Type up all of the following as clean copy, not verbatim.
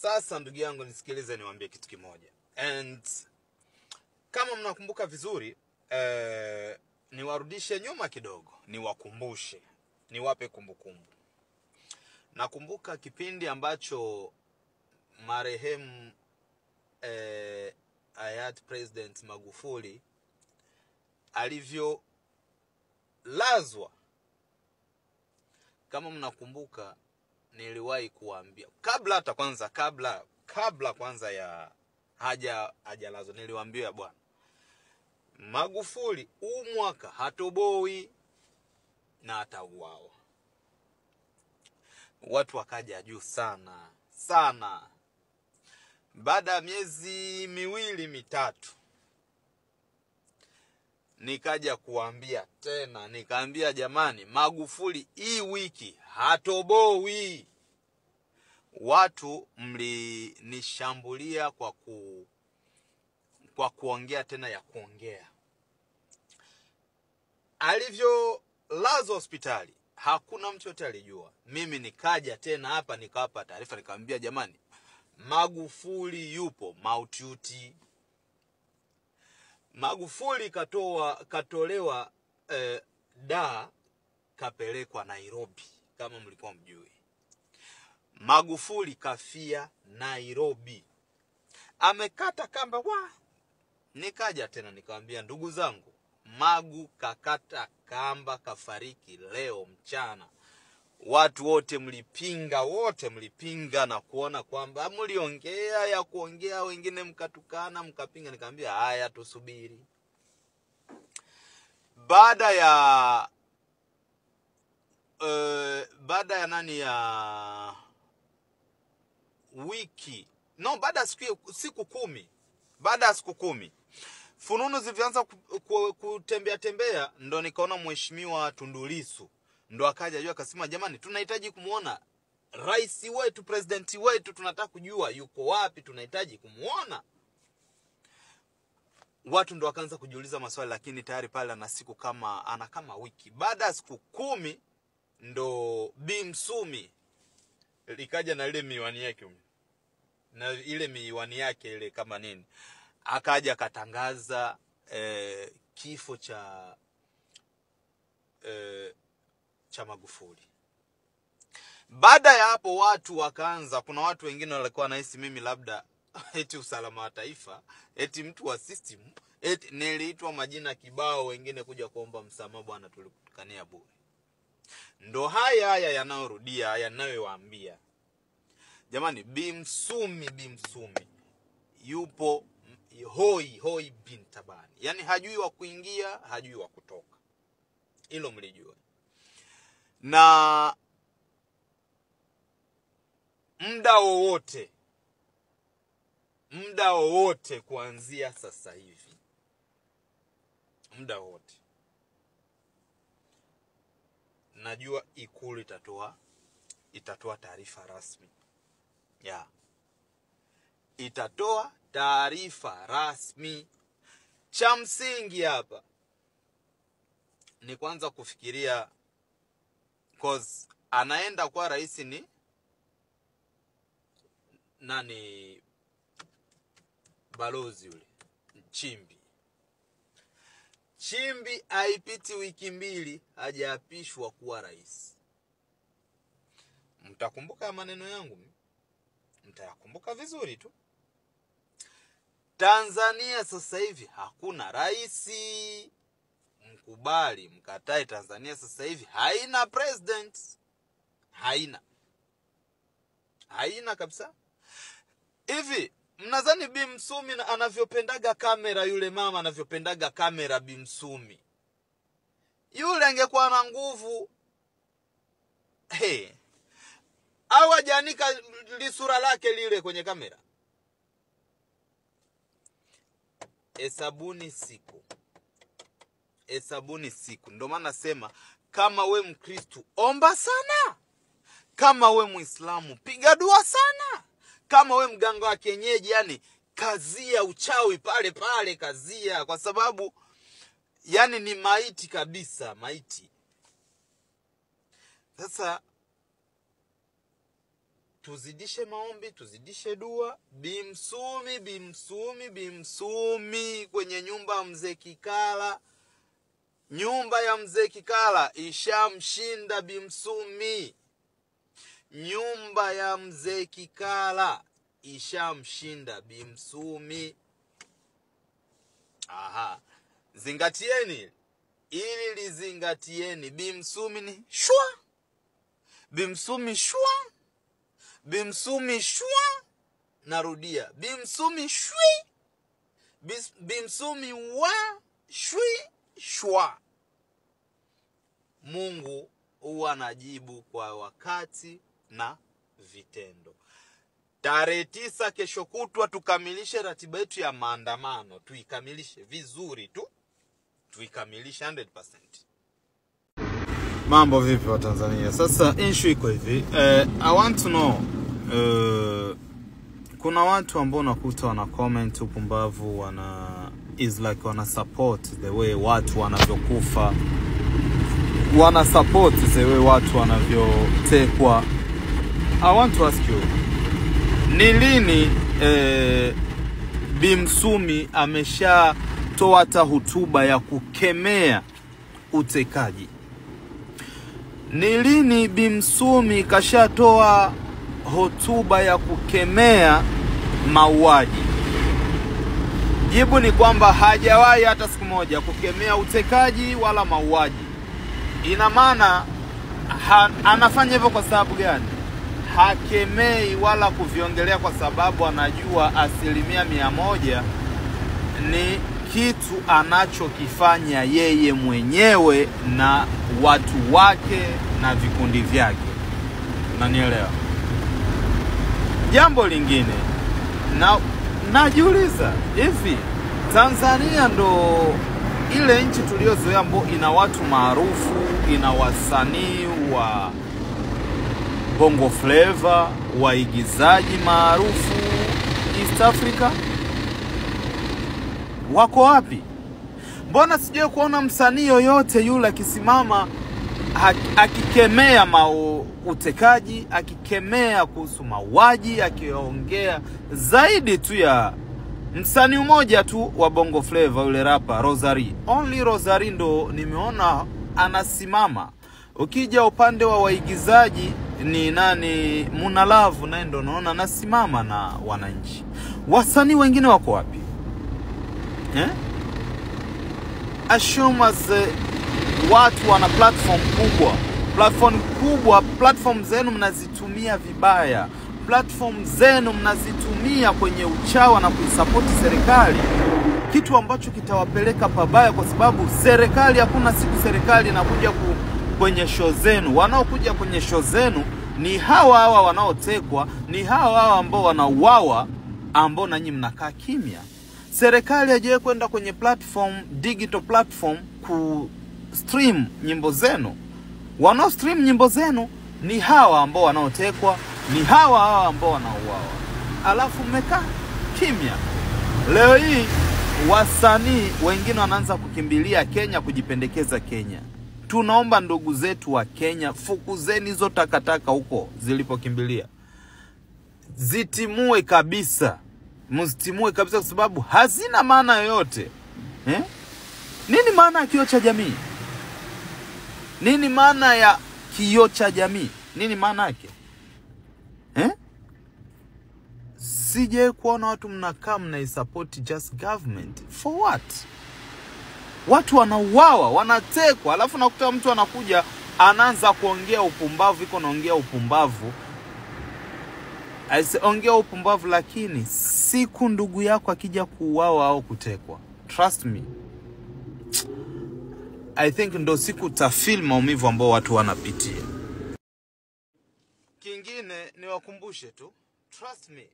Sasa ndugu yangu nisikilize niwaambie kitu kimoja. And kama mnakumbuka vizuri, niwarudishe nyuma kidogo, niwakumbushe, niwape kumbukumbu. Nakumbuka kipindi ambacho marehemu hayati President Magufuli alivyolazwa. Kama mnakumbuka niliwahi kuambia kabla hata kwanza kabla kwanza ya hajalazwa, niliwaambia bwana Magufuli huu mwaka hatoboi na atauawa. Watu wakaja juu sana sana. Baada ya miezi miwili mitatu nikaja kuambia tena, nikaambia jamani, Magufuli hii wiki hatoboi. Watu mlinishambulia kwa kuongea tena ya kuongea. Alivyolazwa hospitali hakuna mtu yote alijua. Mimi nikaja tena hapa nikawapa taarifa, nikamwambia jamani, Magufuli yupo mautiuti. Magufuli katolewa da kapelekwa Nairobi, kama mlikuwa mjui. Magufuli kafia Nairobi, amekata kamba wa. Nikaja tena nikamwambia ndugu zangu, Magu kakata kamba, kafariki leo mchana. Watu wote mlipinga, wote mlipinga na kuona kwamba mliongea ya kuongea, wengine mkatukana mkapinga. Nikamwambia haya, tusubiri. Baada ya nani ya wiki, no, baada ya siku kumi, baada ya siku 10 fununu zilianza kutembea tembea, ndo nikaona mheshimiwa Tundu Lissu ndo akaja juu akasema jamani, tunahitaji kumuona rais wetu, president wetu, tunataka kujua yuko wapi, tunahitaji kumuona. Watu ndo wakaanza kujiuliza maswali, lakini tayari pale ana siku kama ana kama wiki. Baada ya siku 10 ndo Bi Msumi likaja na ile miwani yake, na ile miwani yake ile kama nini, akaja akatangaza kifo cha Magufuli. Baada ya hapo watu wakaanza, kuna watu wengine walikuwa wanahisi mimi labda eti usalama wa taifa, eti mtu wa system, eti niliitwa majina kibao, wengine kuja kuomba msamaha, bwana tulikutukania bure. Ndo haya yanayorudia, yanayowaambia jamani, Bi Msumi yupo hoi bin tabani, yani hajui wa kuingia, hajui wa kutoka. Hilo mlijue. Na muda wowote kuanzia sasa hivi, muda wowote najua Ikulu itatoa taarifa rasmi. Ya. Itatoa taarifa rasmi. Cha msingi hapa ni kwanza kufikiria, cause anaenda kwa rais ni nani, balozi yule Chimbi. Chimbi haipiti wiki 2 hajaapishwa kuwa rais. Mtakumbuka maneno yangu, mtayakumbuka vizuri tu. Tanzania sasa hivi hakuna rais. Mkubali mkatae, Tanzania sasa hivi haina president. Haina kabisa. Hivi mnadhani Bi Msumi anavyopendaga kamera, yule mama anavyopendaga kamera Bi Msumi, yule angekuwa na nguvu, hey, au hajanika lisura lake lile kwenye kamera. Hesabuni siku. Hesabuni siku. Ndio maana nasema kama we Mkristo omba sana, kama we Muislamu piga dua sana, kama we mganga wa kienyeji yani kazia uchawi pale pale, kazia, kwa sababu yani ni maiti kabisa, maiti. Sasa Tuzidishe maombi, tuzidishe dua. Bimsumi, Bimsumi, Bimsumi kwenye nyumba ya mzee Kikala. Nyumba ya mzee Kikala ishamshinda Bimsumi. Nyumba ya mzee Kikala ishamshinda Bimsumi. Aha. Zingatieni. Ili lizingatieni. Bimsumi ni shwa. Bimsumi shwa. Bimsumi shwa. Narudia. Bimsumi shwi. Bimsumi wa shwi shwa. Mungu huwa anajibu kwa wakati na vitendo. Tarehe 9 kesho kutwa tukamilishe ratiba yetu ya maandamano. Tuikamilishe vizuri tu. Tuikamilishe 100%. Mambo vipi wa Tanzania? Sasa issue iko hivi. I want to know, kuna watu ambao nakuta wana comment upumbavu, wana is like wana support the way watu wanavyokufa, wana support the way watu wanavyotekwa. I want to ask you, ni lini Bimsumi ameshatoa hata hotuba ya kukemea utekaji? Ni lini Bimsumi kashatoa hotuba ya kukemea mauaji? Jibu ni kwamba hajawahi hata siku moja kukemea utekaji wala mauaji. Ina maana anafanya hivyo kwa sababu gani? Hakemei wala kuviongelea kwa sababu anajua 100% ni kitu anachokifanya yeye mwenyewe na watu wake na vikundi vyake. Unanielewa? Jambo lingine, na najiuliza hivi, Tanzania ndo ile nchi tuliozoea ambayo ina watu maarufu, ina wasanii wa Bongo Flava, waigizaji maarufu East Africa? Wako wapi? Mbona sijawahi kuona msanii yoyote yule akisimama akikemea utekaji, akikemea kuhusu mauaji, akiongea zaidi tu ya msanii mmoja tu wa Bongo Flava, yule rapper Rosary. Only Rosary ndo nimeona anasimama. Ukija upande wa waigizaji ni nani, Munalavu, naye ndo naona anasimama na wananchi. Wasanii wengine wako wapi? Assume as watu wana platform kubwa. Platform kubwa, platform zenu mnazitumia vibaya. Platform zenu mnazitumia kwenye uchawa na kuisupport serikali. Kitu ambacho kitawapeleka pabaya, kwa sababu serikali, hakuna siku serikali inakuja kwenye show zenu. Wanaokuja kwenye show zenu ni hawa hawa wanaotekwa, ni hawa hawa ambao wanauawa, ambao nanyi mnakaa kimya. Serikali haijawahi kwenda kwenye platform, digital platform, ku stream nyimbo zenu. Wanao stream nyimbo zenu ni hawa ambao wanaotekwa, ni hawa hawa ambao wanauawa. Alafu mmekaa kimya. Leo hii wasanii wengine wanaanza kukimbilia Kenya, kujipendekeza Kenya. Tunaomba ndugu zetu wa Kenya, fukuzeni hizo takataka huko zilipokimbilia. Zitimue kabisa. Mzitimue kabisa kwa sababu hazina maana yoyote. Nini maana ya kioo cha jamii? Nini maana ya kioo cha jamii? Nini maana yake? Sije kuona watu mnakaa mnaisupport just government. For what? Watu wanauawa, wanatekwa, alafu nakuta mtu anakuja anaanza kuongea upumbavu, iko naongea upumbavu. Ongea upumbavu, lakini siku ndugu yako akija kuuawa au kutekwa, trust me, I think ndo siku utafeel maumivu ambao watu wanapitia. Kingine niwakumbushe tu, trust me,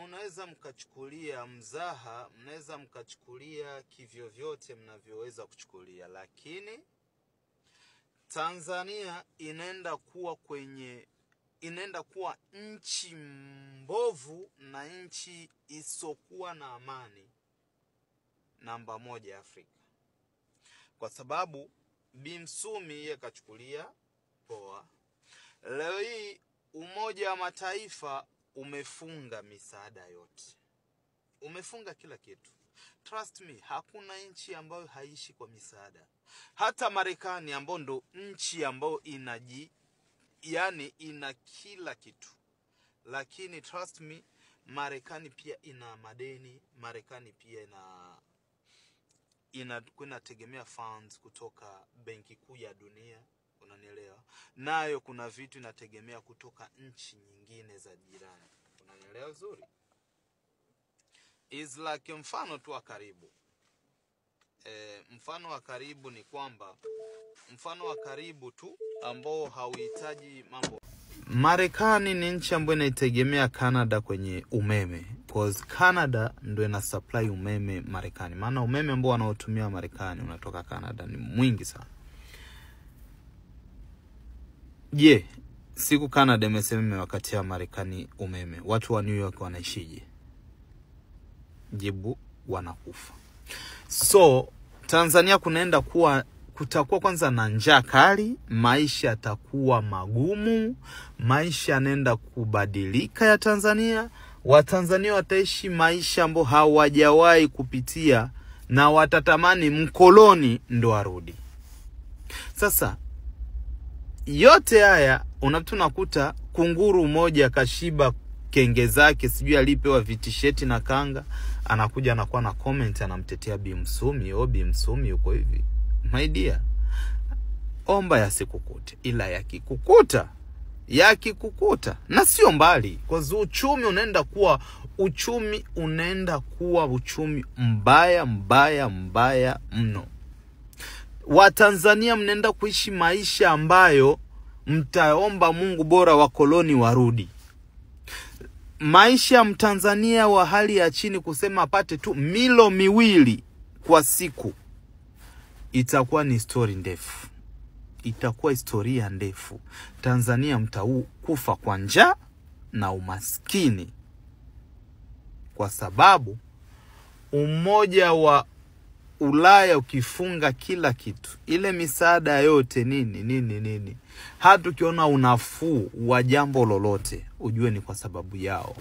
mnaweza mkachukulia mzaha, mnaweza mkachukulia kivyovyote mnavyoweza kuchukulia, lakini Tanzania inaenda kuwa kwenye, inaenda kuwa nchi mbovu na nchi isokuwa na amani namba 1 Afrika. Kwa sababu Bimsumi yeye kachukulia poa. Leo hii Umoja wa Mataifa umefunga misaada yote, umefunga kila kitu. Trust me, hakuna nchi ambayo haishi kwa misaada. Hata Marekani ambayo ndo nchi ambayo yani ina kila kitu, lakini trust me, Marekani pia ina madeni. Marekani pia ina inategemea funds kutoka Benki Kuu ya Dunia, unanielewa? Nayo kuna vitu inategemea kutoka nchi nyingine za jirani, unanielewa vizuri? Is like mfano tu wa karibu. Mfano wa karibu ni kwamba, mfano wa karibu tu ambao hauhitaji mambo. Marekani ni nchi ambayo inaitegemea Canada kwenye umeme, cause Canada ndo ina supply umeme Marekani, maana umeme ambao wanaotumia Marekani unatoka Canada ni mwingi sana. Je, siku Canada imesema imewakatia Marekani umeme, watu wa New York wanaishije? Jibu, wanakufa. So Tanzania kunaenda kuwa, kutakuwa kwanza na njaa kali, maisha yatakuwa magumu, maisha yanaenda kubadilika ya Tanzania. Watanzania wataishi maisha ambayo hawajawahi kupitia na watatamani mkoloni ndo arudi. Sasa yote haya unakuta kunguru mmoja kashiba kenge zake, sijui alipewa vitisheti na kanga, anakuja anakuwa na comment, anamtetea Bi Msumi. Oh, Bi Msumi yuko hivi. My dear, omba yasikukute, ila yakikukuta, yakikukuta, na sio mbali, kwa uchumi unaenda kuwa, uchumi unaenda kuwa uchumi mbaya mbaya mbaya mno. Watanzania mnaenda kuishi maisha ambayo mtaomba Mungu bora wakoloni warudi. Maisha Mtanzania wa hali ya chini kusema apate tu milo miwili kwa siku, itakuwa ni story ndefu, itakuwa historia ndefu. Tanzania mtakufa kwa njaa na umaskini, kwa sababu Umoja wa Ulaya ukifunga kila kitu, ile misaada yote nini nini nini, hata ukiona unafuu wa jambo lolote, ujue ni kwa sababu yao.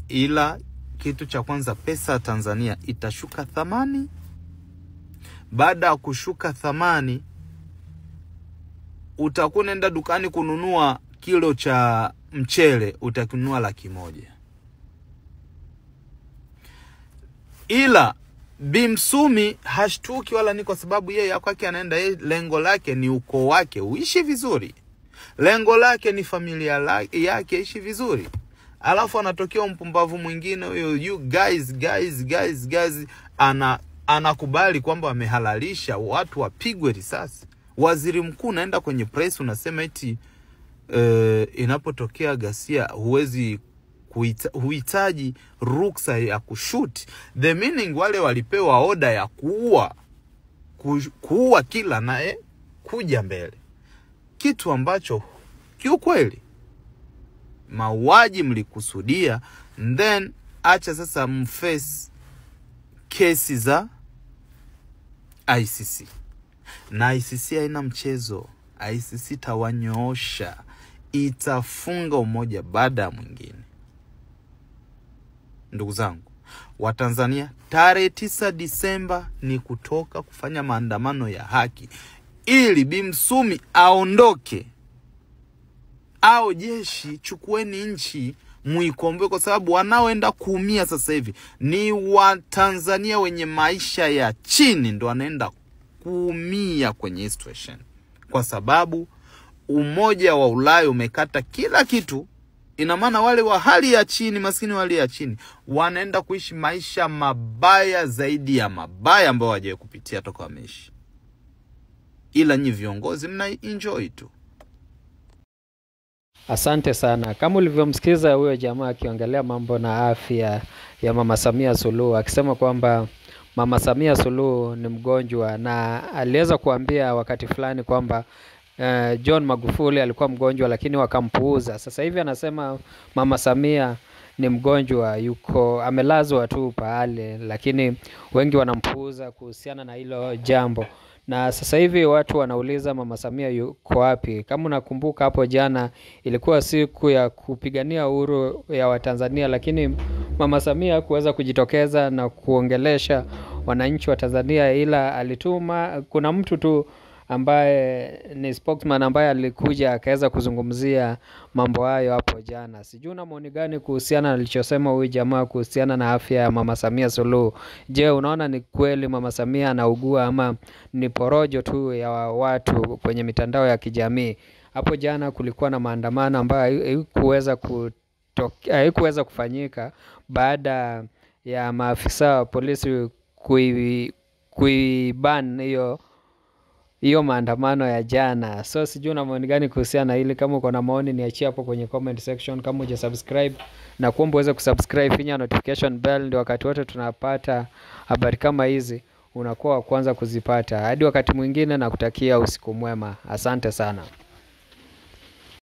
Ila kitu cha kwanza, pesa Tanzania itashuka thamani. Baada ya kushuka thamani, utakuwa unaenda dukani kununua kilo cha mchele, utakununua 100,000. Ila Bi Msumi hashtuki wala ni kwa sababu yeye kwake anaenda, yeye lengo lake ni ukoo wake uishi vizuri, lengo lake ni familia yake ishi vizuri. Alafu anatokea mpumbavu mwingine huyo, you guys guys guys guys, anakubali kwamba amehalalisha watu wapigwe risasi. Waziri mkuu naenda kwenye press unasema eti inapotokea ghasia huwezi huhitaji ruksa ya kushoot. The meaning wale walipewa oda ya kuua, kuua kila naye kuja mbele, kitu ambacho kiukweli mauaji mlikusudia. Then acha sasa mface kesi za ICC, na ICC haina mchezo. ICC tawanyoosha, itafunga umoja baada ya mwingine. Ndugu zangu wa Tanzania, tarehe 9 Disemba ni kutoka kufanya maandamano ya haki ili Bi Msumi aondoke, au jeshi chukueni nchi muikomboe, kwa sababu wanaoenda kuumia sasa hivi ni Watanzania wenye maisha ya chini, ndo wanaenda kuumia kwenye situation, kwa sababu Umoja wa Ulaya umekata kila kitu. Ina maana wale wa hali ya chini, maskini wa hali ya chini, wanaenda kuishi maisha mabaya zaidi ya mabaya ambayo hawajawahi kupitia toka wameishi. Ila nyi viongozi mna enjoy tu. Asante sana. Kama ulivyomsikiza huyo jamaa akiongelea mambo na afya ya Mama Samia Suluhu, akisema kwamba Mama Samia Suluhu ni mgonjwa, na aliweza kuambia wakati fulani kwamba John Magufuli alikuwa mgonjwa lakini wakampuuza. Sasa hivi anasema Mama Samia ni mgonjwa, yuko amelazwa tu pale, lakini wengi wanampuuza kuhusiana na hilo jambo. Na sasa hivi watu wanauliza Mama Samia yuko wapi? Kama unakumbuka hapo jana ilikuwa siku ya kupigania uhuru ya Watanzania, lakini Mama Samia hakuweza kujitokeza na kuongelesha wananchi wa Tanzania, ila alituma, kuna mtu tu ambaye ni spokesman ambaye alikuja akaweza kuzungumzia mambo hayo hapo jana. Sijui una maoni gani kuhusiana na alichosema huyu jamaa kuhusiana na afya ya Mama Samia Suluhu. Je, unaona ni kweli Mama Samia anaugua ama ni porojo tu ya watu kwenye mitandao ya kijamii? Hapo jana kulikuwa na maandamano ambayo haikuweza kufanyika baada ya maafisa wa polisi kuiban hiyo maandamano ya jana. So sijui una maoni gani kuhusiana na hili. Kama uko na maoni niachie hapo kwenye comment section. Kama hujasubscribe na kuomba uweze kusubscribe, finya notification bell, ndio wakati wote tunapata habari kama hizi unakuwa wa kwanza kuzipata. Hadi wakati mwingine, na kutakia usiku mwema. Asante sana.